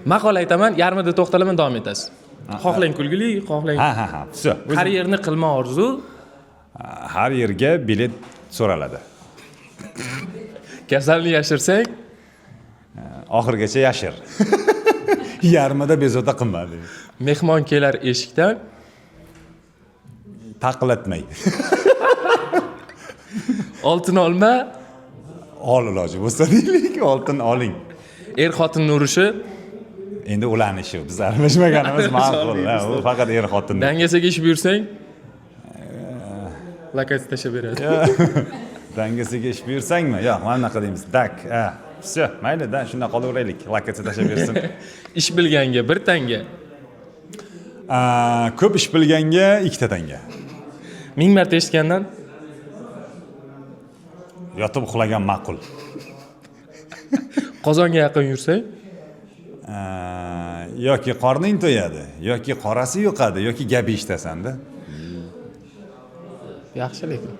Maqol aytaman, yarmida to'xtalaman, davom etasiz. Xohlang kulgili, xohlang. Ha, все. Har yerni qilma orzu. Har yerga bilet so'raladi. Kasalni yashirsang. Oxirigacha yashir, yarmida bezovta qilma. Mehmon kelar eshikdan. Taqillatmay. Oltin olma. Ol, iloji bo'lsa deylik, oltin oling. Er xotinni urushi. Endi ularni ishi, biz aralashmaganimiz ma'qul. Ha, u faqat er xotin. Dangasaga ish buyursang, lokatsiya tashlab beradi. Dangasaga ish buyursangmi? Yo'q, mana bunaqa deymiz, так, все, mayli da, shunday qolaveraylik, lokatsiya tashlab bersin. Ish bilganga bir tanga. Ko'p ish bilganga ikkita tanga. Ming marta eshitgandan yotib uxlagan ma'qul. Qozonga yaqin yursang. Yoki qorning to'yadi, yoki qorasi yuqadi, yoki gap eshitasanda. Yaxshi lekin.